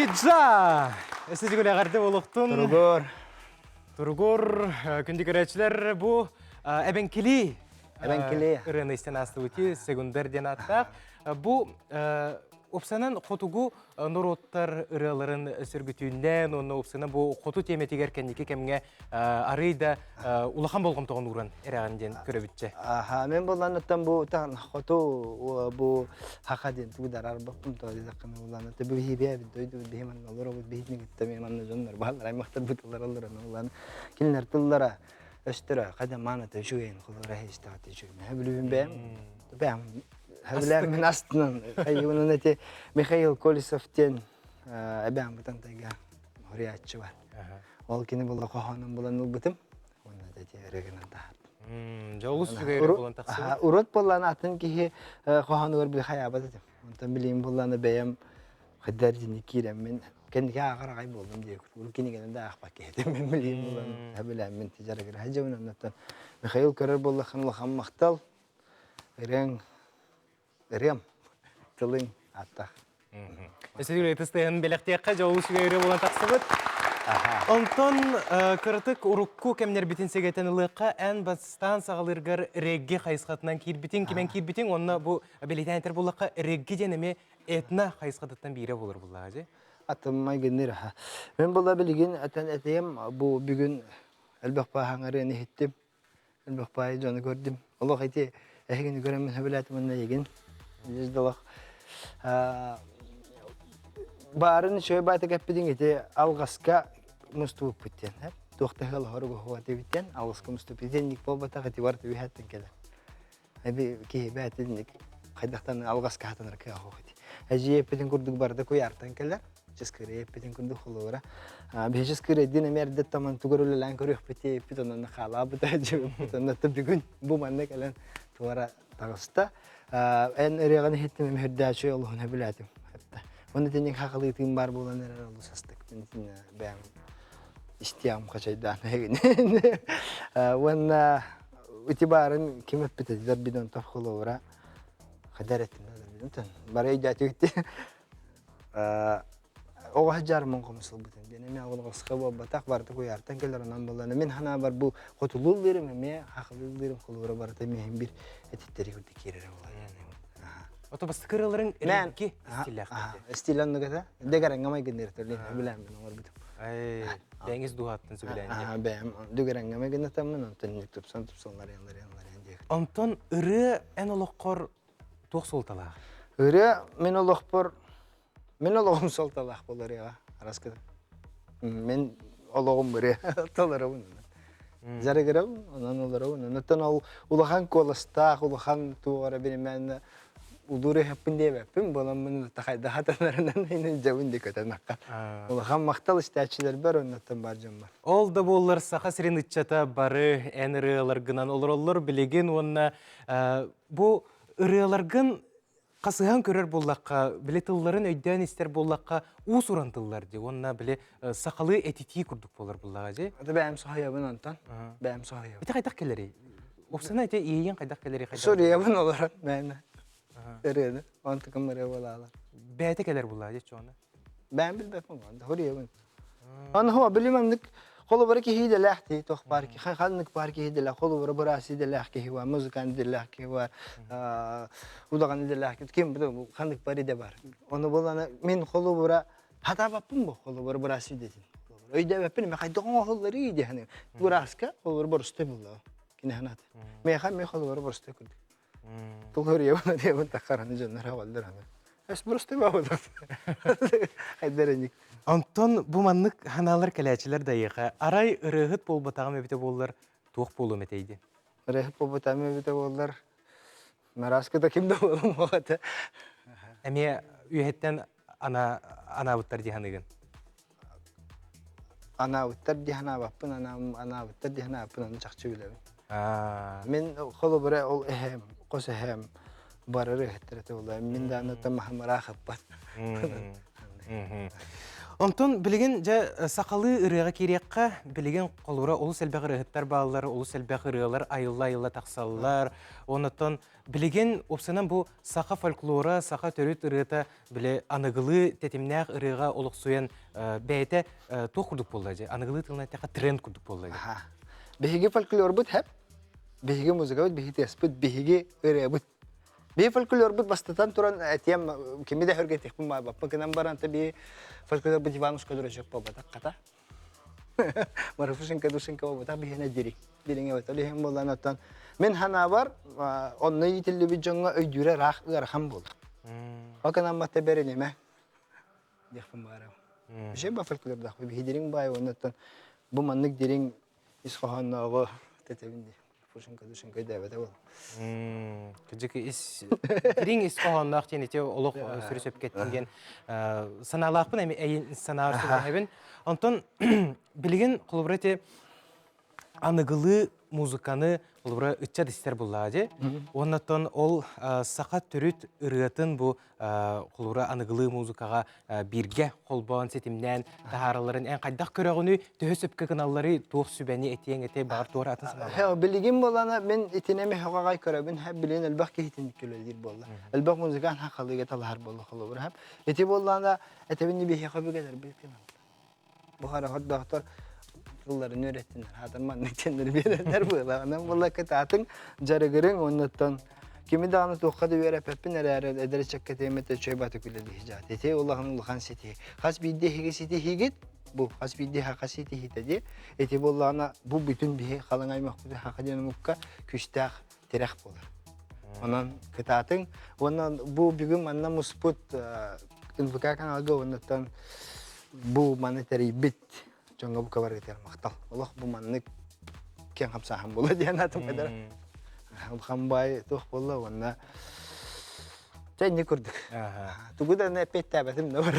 Виджа! Өссө төгүл эҕэрдэ буолуохтун. Туругур. Туругур. Күндү көрөөччүлэр, бу эбэҥкилии Эбэҥкилии. ырыаны истэн аастыбыти Сегундер диэн ааттаах. Бу Упсанан хотугу норуоттар ырыаларын сөргүтүүннэн уонна упсана бу хоту тиэмэтигэр кэнники кэмҥэ арыый да улахан болҕомтоҕун ууран эрэҕин диэн көрөбүтчэ. Аха, мен булланыттан бу тан хоту бу хаха диэн тугу дарарбаппын то дедакканы булланы те бу хибе бит дойду бихи манна олоробут бихитни кытта мен манна дьоннор бааллар аймактар бутулар олорон улан кинилер тыллара өстөрө када маана төшүгейин холора хестаҕа төшүгейин бүлүбүн бэйэм бэйэм Хэбилээн астынан хайыбынан эти Михаил Колесов диэн эбээн бытантайга хоруйааччы бар. Ол кини була хоһоонун булан ылбытым. Уонна эти ырыгынан таһаардым. Дьэ олус үчүгэй ырыа буолан тахсыбыт. Урут буоллаан атын киһи хоһоонугар били хайаабат этим. Онтон билигин буоллаана бэйэм хайдар дьинни киирэммин кэнники ааҕар аҕай буоллум диye урут кинигени да аахпат киһитим мен билигин буолан хэбилээммин тижарыгыр хадьабын оннуттан Михаил көрөр буоллаххына улахан махтал Ырыаҥ, ырыам, тылыҥ ааттаах. Өссө ытыс тыаһын бэлэхтиэххэ дьолу үчүгэй ырыа буолан тахсыбыт. Онтон кыратык урукку кэмнэрбитин сэгэтэн ылыахха эн бастаан саҕалыыргар регги хайысхатынан киирбитиҥ, кимэн киирбитиҥ, онно бу бэлиэтээн этэр буоллахха регги диэн эмиэ этно хайысхатыттан биирэ буолар буллаҕа дии. Атым майгынныыр аха. Мен була билигин этэн этиэм бу бүгүн элбэх бааһаҥарыан иһиттим. Элбэх баайы дьону көрдүм. Олох ити эһигини көрөммүн сөбүлээтим уонна эйигин. Дьиздалах баарын үчүгэй баайта кэппитиҥ ити алҕаска мустубуппут диэн. Туох да ыал хоругу хуа диэн алҕаска мустубут. Итинник буолбатах ити барыта үһэттэн кэлэр. Эби киһи бээтинник хайдахтан алҕаска хатанар кыах ити. Эдьиий эппитин курдук барыта куйаартан кэлэр. Чыскыры эппитин курдук холобура. Биһи чыскыры дин эми эрдэ таман тугар үлэлээн көрүөхпүт эппит онон хаалаабыта дьыбыппыт онно бүгүн бу манна кэлэн туора таҕыста. Эн ырыаҕын иһиттим эми үрдээчү олуһун сөбүлээтим. Уонна тинник хахалыытыым бар буолан эрэр олус астык. Мин бэйэм истиэҕим хачайдаан эһигини. Уонна ити баарын ким эппитэ Дарбидонтов холобура хадар эттим Дарбидонтон бары өйдөөтүгүт оҕо сылдьармын хомусулбутум диэн эмиэ оҕолоҕоско буолбатах барыта куйаартан кэлэр онон буоллаҕына мин санаабар бу хотулууллуурум эмиэ хахылыыллыырым холобура барыта эмиэ бир этиттэри курдук киирэрэ буолар Ото бастакы ырыаларыҥ икки стиллээхтэр. Стиль оннук этэ. Дэгэрэҥҥэ майгынныыр билээммин оҥорбутум. Бэйэҥ дууһаттан сөбүлээн. Бэйэм дүгэрэҥҥэ майгыннатаммын онтон тупсан тупсан ларыйан ларыйан ларыйан диэк. Онтон ырыа эн олоххор туох суолталаах? Ырыа мин олохпор мин олоҕум суолталаах буолар ырыаҕа араскыта. Мин олоҕум ырыа толоробун. Дьарыгырабын, онон олоробун. Онтон ол улахан куоластаах, улахан туох эрэ биримээннэ улуур ыһаппын диэбэппин, буоламмын хайдах атанарынан дьабын ди көтөн акка. Улахан махтал истээччилэрбэр оннуттан бар дьоммор. Ол да буоллар Саха сирин ыччата бары эн ырыаларгынан олороллор билигин уонна бу ырыаларгын хасыһан көрөр буоллахха, били тылларын өйдөөн истэр буоллахха, уус-уран тыллар дии уонна били сахалыы этитии курдук буолар буоллаҕа дии. Ата бэйэм соһуйабын онтон. Бэйэм соһуйабын. Ити хайдах кэлэрий? Уопсана ити иэйиэн хайдах кэлэрий? Суруйабын олорон бэйэм. Ырыаны. Онтукум ырыа буолаалар. Бэйэтэ кэлэр буоллаҕа дии чоҕуна. Бэйэм билбэппин онто суруйабын. Аны хо билим аннык холобура киһи идэлээх дии туох баар ханнык баар киһи идэлээх холобура быраас идэлээх киһи бар музыкант идэлээх киһи бар удаҕан идэлээх киһи ким ханнык бар идэ бар ону булана мин холобура хатаабаппын бу холобура быраас идэтин өйдөөбөппүн эме хайдах оҥоһулларый диэхини бырааска холобура борустой булла кини ханаата миэхэ эмиэ холобура борустой курдук Тулуруйабын диэбин таххараны дьоннор аҕаллар аны. Эс просто баабыт. Хайдар Онтон бу маннык ханаалар кэлээчилэр дайыха арай ырыаһыт буолбатаҕым эбитэ буоллар туох буолуом этэй Ырыаһыт буолбатаҕым эбитэ буоллар нараска да ким да буолуом этэ. Эмиэ үөһэттэн ана анаабыттар дии саныыгын? Анаабыттар дии санаабаппын, анаабыттар дии санаабаппын, ону чахчы билэбин. Мин холобура ол эһээм, хос эһээм барар ыһыттар этэ буолла. Мин даҕаны тамаһым ыраах ыппат. Онтон билигин дьэ сахалыы ырыаҕа киириэххэ, билигин холура олус элбэх ырыаһыттар бааллар, олус элбэх ырыалар айылла-айылла тахсаллар. Оннуттан билигин уопсайынан бу саха фольклора, саха төрүт ырыата били аныгылыы тэтимнээх ырыаҕа олохсуйан бэйэтэ туох курдук буолла дьэ? Аныгылыы тылынан эттэххэ тренд курдук буолла дьэ. Биһиги фольклорбут хэп, биһиги музыкабыт, биһиги тыаспыт, биһиги ырыабыт. Биһи фольклорбут бастатан туран этиэм кими да хөргетихпин баабаппын гынан баран та биһи фольклорбут Иванушка дурачок буолбатах хата. Марфушенька душенька буолбатах биһиэнэ дириҥ. Дириҥ эбит. Ол иһин буолан оттон мин санаабар онно иитиллибит дьоҥҥо өйдүүрэ ыраах ыарахан буолар. Ол гынан батта бэринимэ диэхпин баарым. Бишен ба фольклордаах биһи дириҥ баай оннуттан бу маннык дириҥ ис хоһооннооҕу тэтэбин дии. Пушинка душинка өйдөөбөтө буол. Кырдьык ис дириҥ ис хоһоонноох диэн ити олох сүрү сөпкө эттин диэн санаалаахпын эми эйин санаар сөбүлэһэбин. Онтон билигин холобура ити аныгылыы музыканы холобура ыччат истэр буллаа дии. Уоннаттан ол саха төрүт ырыатын бу холобура аныгылыы музыкаҕа бииргэ холбоон ситимнээн таһааралларын эн хайдах көрөҕүнүй, төһө сөпкө гыналларый, туох сүбэни этиэҥ этэй, баҕар туора атын санаалаах. Билигин буолана мин итинэми хөҕөҕөй көрөбүн, билигин элбэх киһитин күлэлиир буолла. Элбэх музыкант хахалыыга талаһар буолла холобура. Ити буоллаана этэбин биһиэхэ өбүгэлэрбит гыналлар. Бу хара хордоохтор тылларын үөрэттиннэр, хаатар маннык диэннэри биэрэллэр буолаҕынан буолла кытаатыҥ, дьарыгырыҥ уоннаттан кими даҕаны туохха да үөрэппэппин эрээри эдэр ыччакка тиэмэтэ үчүгэй батык үлэлиһи дьаат. Ити улахан улахан ситиһи. Хас биирдии эһиги ситиһиигит, бу хас биирдии хаха ситиһиитэ дии. Ити буоллаҕына бу бүтүн биһи халыҥ аймахпыт хаха диэн омукка күүстээх тирэх буолар. Онон кытаатыҥ. Уонна бу бүгүн манна муспут НВК каналга уоннаттан бу маны тэрийбит дьоҥҥо бука барыгытыгар махтал. Олох бу маннык киэҥ хамсааһын буолла диэн атым кэдэр. Улахан баай туох буолла уонна Чэ, инник курдук. Тугу да эппиэттээбэтим да бар.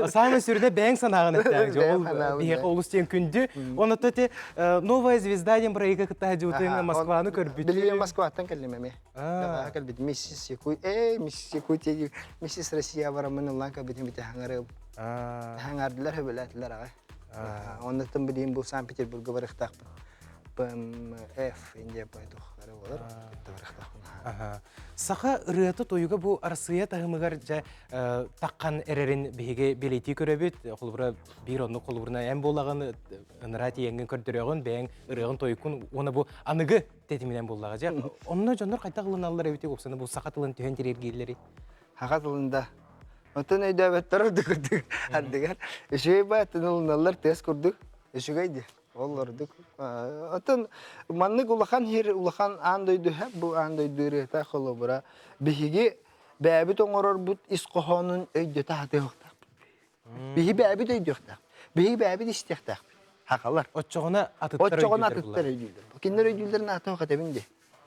Саамай сүрүнэ бэйэҥ санааҕын эттээх. Ол биһиэхэ олус диэн күндү. Онно ити Новая звезда диэн проекка кытта сылдьыбытыҥ Москваны көрбүтүм. Билигин Москваттан кэллим эмиэ. Даҕаһа кэлбит миссис Якут, эй, миссис Якутия, миссис Россия бараммын ыллаан кэлбитим ити хаҥарым. Хаҥардылар, хөбүлээтилэр аҕай. Оннуттан билигин бу Санкт-Петербурга барыахтаахпын. ПМФ Индия тухары болар кытта барыахтаахпын. Саха ырыата тойуга бу Арассыыйа таһымыгар дьэ таххан эрэрин биһиги бэлиэтии көрөбүт. Холобура биир оннук холобурунан эн буолаҕын ыныраа тиийэҥҥин көрдөрөҕүн, бэйэҥ ырыаҕын тойуккун уонна бу аныгы тэтиминэн буоллаҕа дьэ. Онно дьоннор хайдах ылыналлар эбитий уопсана бу саха тылын түһэн тириэргииллэрий? Саха тылын да Оттон өйдөөбөттөр ордук курдук ардыгар. Үчүгэй бааттан ылыналлар тыас курдук. Үчүгэй дии. Ол ордук. Оттон маннык улахан сир, улахан аан дойду бу аан дойду ырыата холобура биһиги бэйэбит оҥорорбут ис хоһоонун өйдөтө сатыахтаахпыт. Биһи бэйэбит өйдүөхтээхпит. Биһиги бэйэбит истиэхтээхпит. Хахалар. Оччоҕуна атыттар Оччоҕуна атыттар өйдүүллэр. Кинилэр өйдүүллэрин аатын хатэбин дии.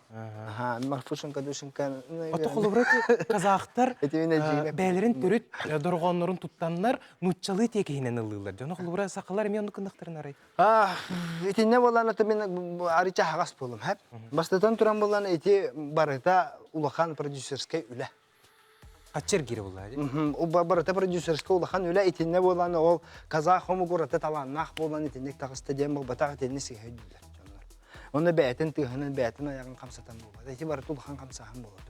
Аха, Марфушенька, душенька. Ото холобура казахтар бэйэлэрин төрүт дорҕооннорун туттаннар нууччалыы тиэкиһинэн ыллыыллар. Дьоно холобура сахалар эмиэ оннук гыннахтарын арай. Итиннэ буолан ата мин арыча аһаҕас буолум. Бастатан туран буолан ити барыта улахан продюсерскай үлэ. Хаччы эргиирэ буолла дии. Барыта продюсерскай улахан үлэ итиннэ буолан ол казах омук ураты талааннаах буолан итинник таҕыста диэн буолбатах итинни сыыһа өйдүүллэр дьоннор. Онно бэйэтин тыаһынан бэйэтин айаҕын хамсатан буолбат. Ити барыта улахан хамсааһын буолар.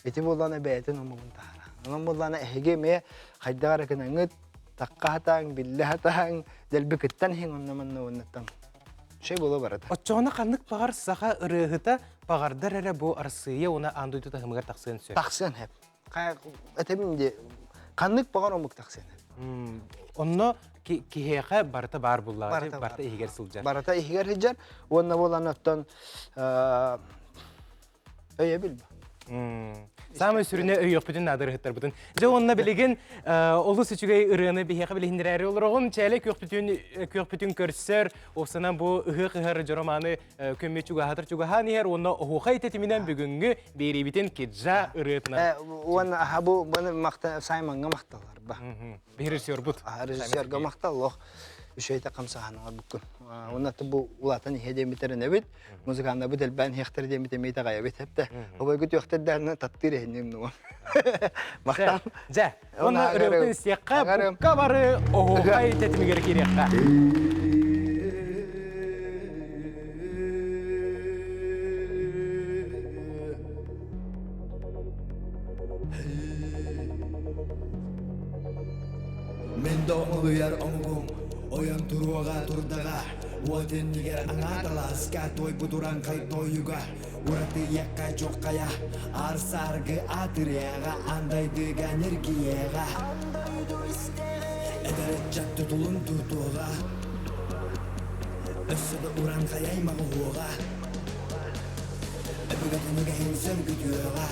Ити буоллаҕына бэйэтин омугун таһара. Онон буоллаҕына эһиги эмиэ хайдах эрэ гынаҥҥыт такка хатааҥ, биллэ хатааҥ, дэлби кыттан иһиҥ онно манна уоннаттан Шей буола барыта. Оччоҕуна ханнык баҕар саха ырыаһыта баҕардар эрэ бу Арассыыйа уонна аан дойду таһымыгар тахсыан сөп. Тахсыан сөп. Этим дии ханнык баҕар омук тахсыан сөп. Онно киһиэхэ барыта баар буллаҕа барыта иһигэр сылдьар. Барыта иһигэр сылдьар уонна буолан оттон Өйөбүл бу. Саамай сүрүнэ өйүөхпүтүн наадырыһыттарбытын. Дьэ уонна билигин олус үчүгэй ырыаны биһиэхэ билиһиннэрээри олороҕун. Чээлэ күөхпүтүн күөхпүтүн көрсөр, уопсанан бу ыһыах ыһар дьороманы көмө чугаһатар чугаһаан иһэр уонна оһуохай тэтиминэн бүгүҥҥү биэриибитин Киджа ырыатынан. Уонна аха бу баны махта Саймоҥҥа махталлар ба. Режиссербут. Режиссерга махтал лох. Үчүгэй хамсааһын оҥорбуккун. Уонна бу улаатан иһэ диэммит эрэнэбит. Музыканнабыт элбээн иһиэхтэр диэммит эмиэ итэҕэйэбит эптэ. Обойгу түөхтэрдээн таптыыр иһинним нума. Махтал. Дьэ, уонна ырыабытын истиэххэ, букка бары оһуохай тэтимигэр киириэххэ. Мин да оҥолуйар омугум ойон туруоҕа турдаҕа Уот иннигэр аҥааталааска туойбут урааҥхай тойуга Ураты иэххэ чуоххайа аар сааргы аатырыаҕа Аан дайдыга ньиргийиэҕэ Эдэр ыччат тутулун тутуоҕа Өссө да урааҥхай аймаҕы уһуоҕа Өбүгэтин үгэһин сөргүтүөҕэ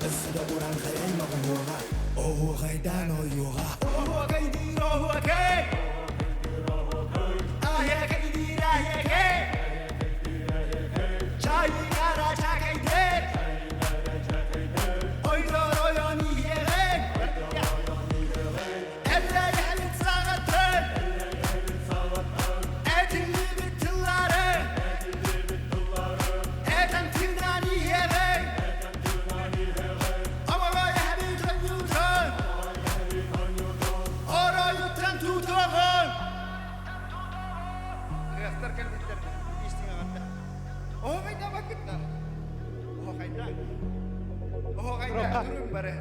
Өссө да урааҥхай аймаҕы уһуоҕа Оһуохайдаан ойуоҕа Оһуохайдыыр оһуохай Аһыакайдыыр аһыакай Чайыгара чакайдыр Ойдор ойон иһиэҕин Эллэйэһин саҕатын Этиллибит тыллары Этэн тыынан иһиэҕин Оройуттан тутуоҕун Ырыастар кэлбиттэр истиҥ аҕатта. Оһоҕайда бакытта. Оһоҕайда. Оһоҕайда турун бары.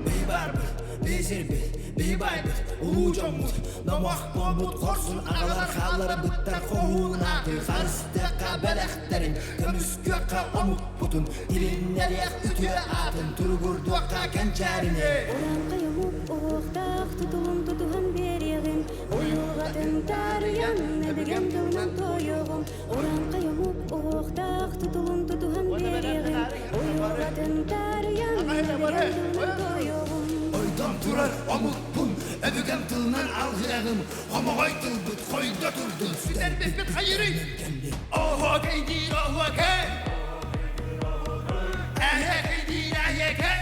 Би барбыт, би сирбит, би байбыт, улуу дьоммут, номох буолбут хорсун аҕалар хаалларбыттар хоһуун ааты харыстыахха бэлэхтэрин, көмүскүөххэ омукпутун, тилиннэриэх үтүө аатын туругурдуохха кэнчээрини. Урааҥхай омук уһуохтаах тутулун тутуһан биэриэҕим, уйулҕатын таарыйан, өбүгэм тылынан туойуоҕум. Урааҥхай омук уһуохтаах тутулун тутуһан биэриэҕим, уйулҕатын таарыйан, өбүгэм тылынан туойуоҕум. Ойдом турар омукпун, өбүгэм тылынан алгыаҕым, хомоҕой тылбыт хойдо турдун, Сүтэрбиппит хайырый? Оһуокай диир оһуокай! Эһиэкэй диир эһиэкэй!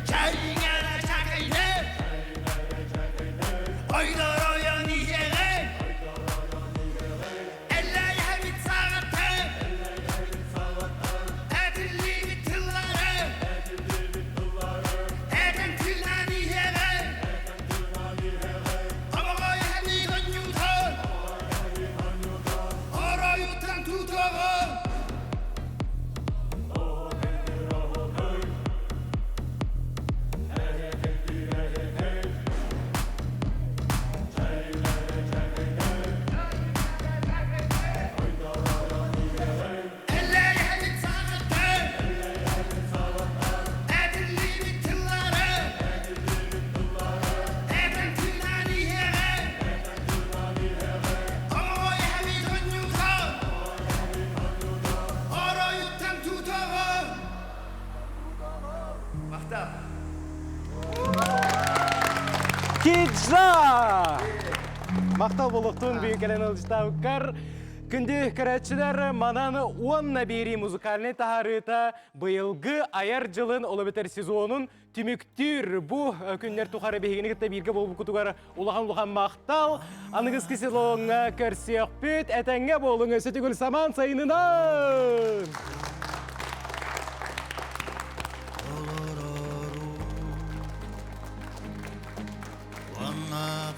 Чайыҥара чакайдыр! Ойдор ойон иһиэҕин! Эллэйэһэбит саҕаттан! Этиллибит тыллары! Этэн тыллаан иһиэҕин! Хомоҕой эһэбит онньуутун! Оройуттан тутуоҕун! Эллэйэһэбит саҕаттан! Этиллибит тыллары! Этэн тыынан иһиэҕин! Хомоҕой эһэбит онньуутун! Оройуттан тутуоҕун! Махтал. Киджа! Махтал болуктун бүгүн кэлэн ылдьытаабыккар. Күндү көрөөччүлэр, манан уонна биэрии музыкальнай таһаарыыта быйылгы айар дьылын, ол эбэтэр сезонун түмүктүүр. Бу күннэр тухары биһигини кытта бииргэ буолбуккутугар улахан-улахан махтал. Аныгыскы сезоҥҥа көрсүөхпүт. Этэҥҥэ буолуҥ, өссө төгүл самаан сайынынан! Уонна